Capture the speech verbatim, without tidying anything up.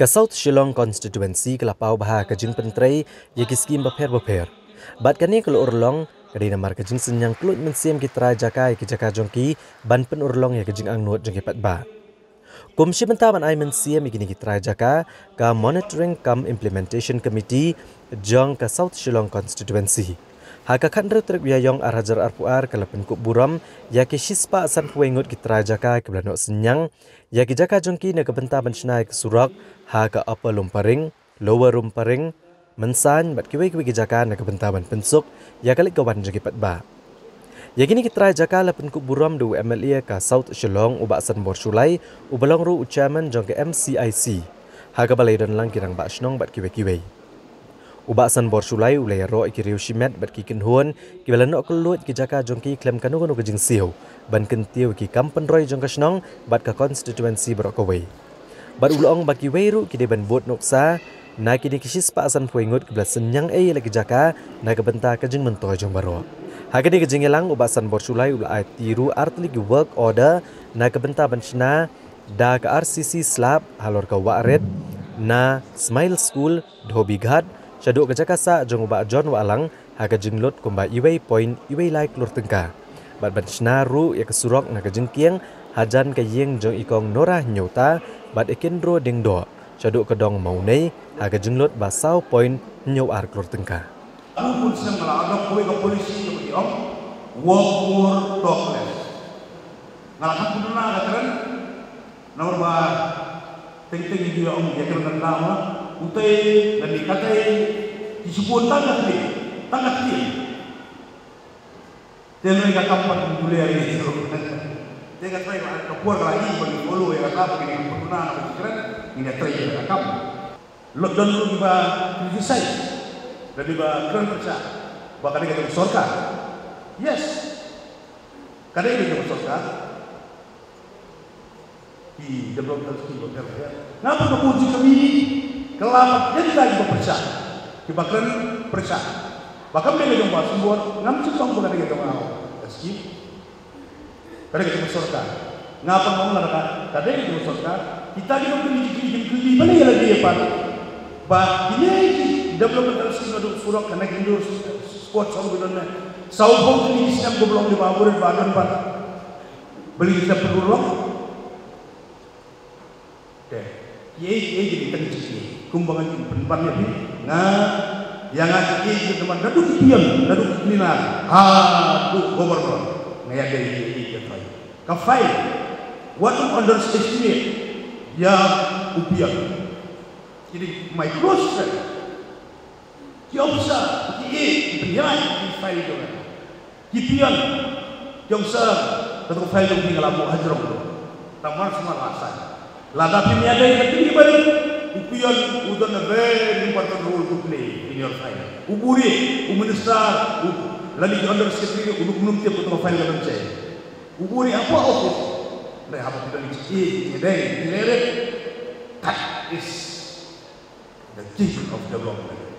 Ka South Shillong Constituency ka la paw bha ka jingpyntrei ïa ki skim bapher bapher. Bad kane ka la urlong ka dei namar ka jingsynñiang kluid mynsiem ki trai jaka ïa ki jaka jong ki ban pynurlong ïa ka jingangnud jong ki paidbah. Kum shi bynta ban ai mynsiem ïa kine ki trai jaka, ka Monitoring cum Implementation Committee jong ka South Shillong Constituency, ha ka khathynriew tarik Ïaiong ar hajar arphew ar, ka la pynkup burom ïa ki shispah sanphew wei ngut ki trai jaka kiba la noh synñiang ïa ki jaka jong ki na ka bynta ban shna ïa ka surok ha ka Upper Lumparing, Lower Lumparing, Mynsain bad kiwei kiwei ki jaka na ka bynta ban pynsuk ïa ka leit ka wan jong ki paidbah. Ïa kine ki trai jaka la pynkup burom da u MLA ka South Shillong, u Bah Sanbor Shullai, uba long ruh u chairman jong ka MCIC, ha kaba la ïadon lang ki rangbah shnong bad kiwei kiwei. U Bah Sanbor Shullai u la ïaroh ïa ki riew shimet bad ki kynhun kiba la noh kylluid ki jaka jong ki khlem kano kano ka jingsiew, ban kyntiew ïa ki kam pynroi jong ka shnong bad ka constituency baroh kawei. Bad u la ong ba kiwei ruh ki dei ban bud nuksa na kine ki shispah sanphew wei ngut kiba la synñiang ei ïa la ki jaka na ka bynta ka jingmyntoi jong baroh. Ha kane ka jingïalang, u Bah Sanbor Shullai u la aiti ruh ar tylli ki work order na ka bynta ban shna da ka RCC slab halor ka Wahrit, na Smile School, Dhobighat, shaduh ka jaka sah jong u Bah John Wahlang ha ka jinglut kumba iwei point iwei lai klur tyngka. Bad ban shna ruh ïa ka surok na ka jingkieng hajan ka ïing jong i Kong Nora Hynñiewta bad i Kyndro Diengdoh, shaduh ka dong Mawlai, ha ka jinglut ba saw point hynñiew ar klur tyngka. Ka bun snem nga la adopt kawei ka policy kaba ki ong, walk more, talk less. Nga la kham pynbna ka trend, namar ba teng teng ïa ki ong ïa ka trend na ma, utei lane katei, ki shu bun tang ka tei, tang ka tei. Te ngi ka kam pat pynbna ïa ki. Te ka try ba ka por ka la ïa ba ngi follow ïa kata ba ngi pynbna na ka trend, ngi try ïa ka kam. Lot don ruh kiba criticize, da kiba kren pyrshah ba ka dei ka jong sorkar. Yes, ka dei ka jong sorkar. Ki development scheme ba pher pher, nga pat ka bun jingkyrmen ka la ïa kita kiba pyrshah, kiba kren pyrshah ba kam dei ka jong Bah Sanbor, ngam sngewthuh ba ka dei ka jong nga ka scheme. Ka dei ka jong sorkar. Nga pat nga ong lada ka dei ka jong sorkar, kita ki nongkylli ki kylli, ki kylli ba ne ïa lade pat ba kine ki developmental scheme, naduh surok, kane ki indoor sports hall, ki don ne sawphew tylli ki snem, ko ba long ne ba bun ba don pat. Balei ki sdang pynurlong? Te kiei kiei ki dei tang kiei kiei. Kumba ngan pynban ïa phi, nga, ïa nga kiei kiei ki dei, naduh ki peon, naduh ki cleaner haduh governor, nga ïadei kiei kiei ki dei. Ka file, wat underestimate ïa u peon. Ki dei my close friend. Ki officer, ki ïeit, ki pynïaid ïa ki file jong nga. Ki peon, ki officer, kato ka file jong phi nga la buh hajrong. Tang mar shuwa la sign. Lada phim ïadei bad kine ki barit, u peon u don a very important role to play in your file. U buhrieh, u minister, u lane ki under secretary, u duk num tip kato ka file ka don shaei. U buhrieh hapoh office, lane haba phi don ki ïeit, ki ïadei, ki ïadei. That is the king of development.